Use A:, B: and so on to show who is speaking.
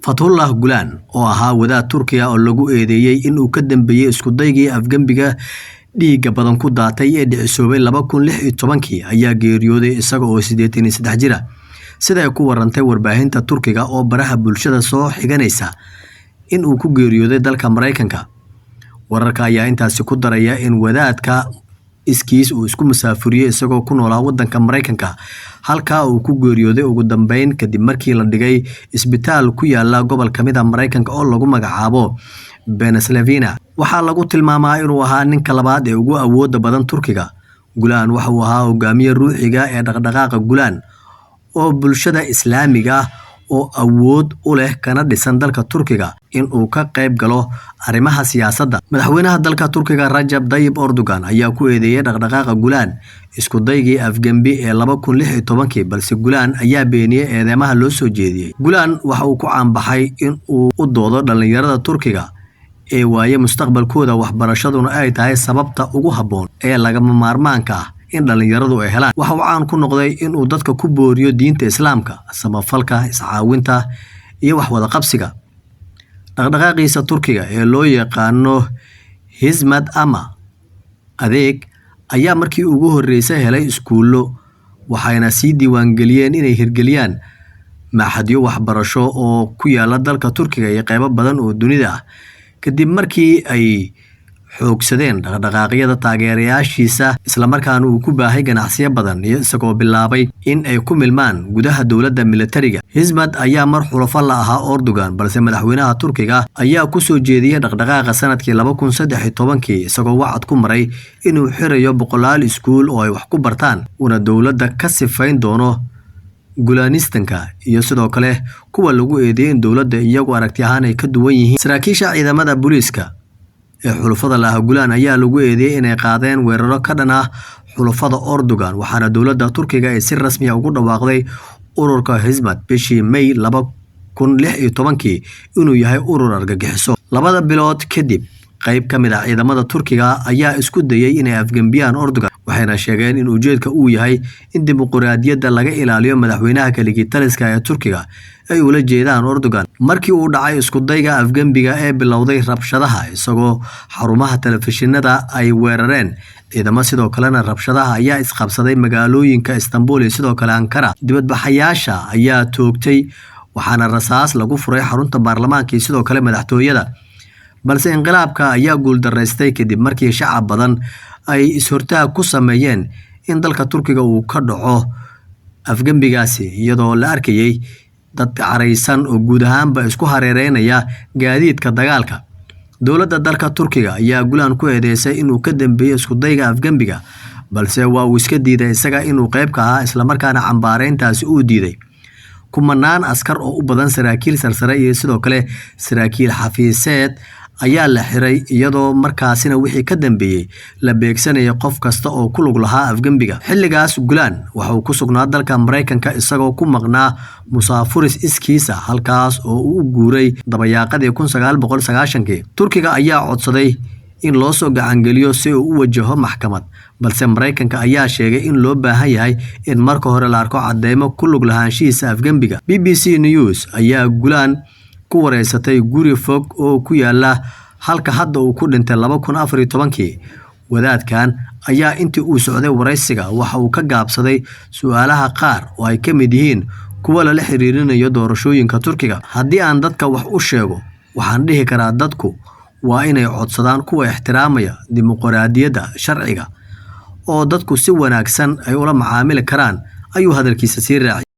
A: Fatullah Gulen oo ahaa wadaad Turkiya oo lagu eedeeyey in uu ka dambeeyey iskudaygii afgembiga dhiigga badan ku daatay ee dhicisoobay 2016-kii ayaa geeriyooday isaga oo 83 jir ah, sida ay ku warantay warbaahinta Turkiga oo baraha bulshada soo xiganaysa in uu ku geeriyooday dalka Maraykanka. Wararka ayaa intaasi ku daraya in wadaadka iskiis uu isku masaafuriyey isagoo ku noolaa wadanka Maraykanka, halkaa uu ku geeriyooday ugu dambeyn kadib markii la dhigay isbitaal ku yaala gobol ka mid ah Maraykanka oo lagu magacaabo Pennsylvania. Waxaa lagu tilmaamaa inuu ahaa ninka labaad ee ugu awooda badan Turkiga. Gulen waxa uu ahaa hogaamiye ruuxiga ee dhaqdhaqaaqa Gulen oo bulshada Islaamiga ah oo awood u leh kana dhisan dalka Turkiga in uu ka qayb galo arrimaha siyaasadda. Madaxweynaha dalka Turkiga Rajab Tayyip Erdogan ayaa ku eedeeyay dhaqdhaqaaqa Gulen isku daygii afgembi ee 2016-kii, balse Gulen ayaa beeniyey eedeymaha loo soo jeediyey. Gulen waxa uu ku caanbaxay in uu u doodo dhalinyarada Turkiga ee waaye mustaqbalkooda, waxbarashaduna ay tahay sababta ugu habboon ee lagama maarmaanka ah in dhalinyaradu ay helaan. Waxa uu caan ku noqday in uu dadka ku booriyo diinta Islaamka, samafalka, iscaawinta iyo wax wada qabsiga. Dhaqdhaqaaqiisa Turkiga ee loo yaqaano Hizmet ama adeeg ayaa markii ugu horreysay helay iskuullo, waxayna sii diiwaangeliyeen inay hirgeliyaan machadyo waxbarasho oo ku yaala dalka Turkiga iyo qaybo badan oo dunida ah, kadib markii ay xoogsadeen dhaqdhaqaaqyada taageerayaashiisa, islamarkaana uu ku baahay ganacsiyo badan iyo isagoo bilaabay in ay ku milmaan gudaha dowladda militariga. Hizmet ayaa mar xulafo la ahaa Erdogan, balse madaxweynaha Turkiga ayaa ku soo jeediyey dhaqdhaqaaqa sanadkii 2013-kii, isagoo wacad ku maray inuu xirayo boqolaal iskuul oo ay wax ku bartaan, uuna dowladda ka sifayn doono Gulanistanka iyo sidoo kale kuwa lagu eedeeyay in dowladda iyagu aragti ahaan ay ka duwan yihiin. Saraakiisha ciidamada booliiska ee xulafada la ah Gulen ayaa lagu eedeeyay inay qaadeen weeraro ka dhan ah xulafada Erdogan, waxaana dowladda Turkiga ay si rasmi ah ugu dhawaaqday ururka Hizmet bishii May 2016-kii inuu yahay urur argagixiso. 2 bilood kadib, qayb ka mid ah ciidamada Turkiga ayaa isku dayay inay afgembiyaan Erdogan, waxayna sheegeen in ujeedka uu yahay in dimuqraadiyadda laga ilaaliyo madaxweynaha keligii taliska ee Turkiga ay ula jeedaan Erdogan. Markii uu dhacay iskudayga afgembiga ee bilowday rabshadaha, isagoo xarumaha telefishinada ay weerareen ciidamo, sidoo kalena rabshadaha ayaa isqabsaday magaalooyinka Istanbul iyo sidoo kale Ankara. Dibadbaxayaasha ayaa toogtay, waxaana rasaas lagu furay xarunta baarlamaanka iyo sidoo kale madaxtooyada, balse inqilaabka ayaa guuldaraystay kadib markii shacab badan ay is-hortaag ku sameeyeen in dalka Turkiga uu ka dhaco afgembigaasi, iyadoo la arkayay dad caraysan oo guud ahaanba isku hareereynaya gaadiidka dagaalka. Dowladda dalka Turkiga ayaa Gulen ku eedeysay inuu ka dambeeyey iskudayga afgembiga, balse waa uu iska diiday isaga inuu qayb ka ahaa, islamarkaana cambaareyntaasi uu diiday. Kumanaan askar oo u badan saraakiil sarsare iyo sidoo kale saraakiil xafiiseed ayaa la xiray, iyadoo markaasina wixii ka dambeeyey la beegsanayay qof kasta oo ku lug lahaa afgembiga. Xilligaas Gulen waxa uu ku sugnaa dalka Maraykanka, isagoo ku maqnaa musaafuris iskiisa, halkaas oo uu u guuray dabayaaqadii 1990-kii. Turkiga ayaa codsaday in loo soo gacangeliyo si uu u wajaho maxkamad, balse Maraykanka ayaa sheegay in loo baahan yahay in marka hore la arko cadeymo ku lug lahaanshihiisa afgembiga. BBC News ayaa Gulen ku wareysatay guri fog oo ku yaala halka hadda uu ku dhintay 2014-kii. Wadaadkan ayaa intii uu socday wareysiga waxa uu ka gaabsaday su'aalaha qaar oo ay ka mid yihiin kuwa lala xiriirinayo doorashooyinka Turkiga. "Haddii aan dadka wax u sheego, waxaan dhihi karaa dadku waa inay codsadaan kuwa ixtiraamaya dimuqraadiyadda, sharciga, oo dadku si wanaagsan ay ula macaamili karaan," ayuu hadalkiisa sii raaciyay.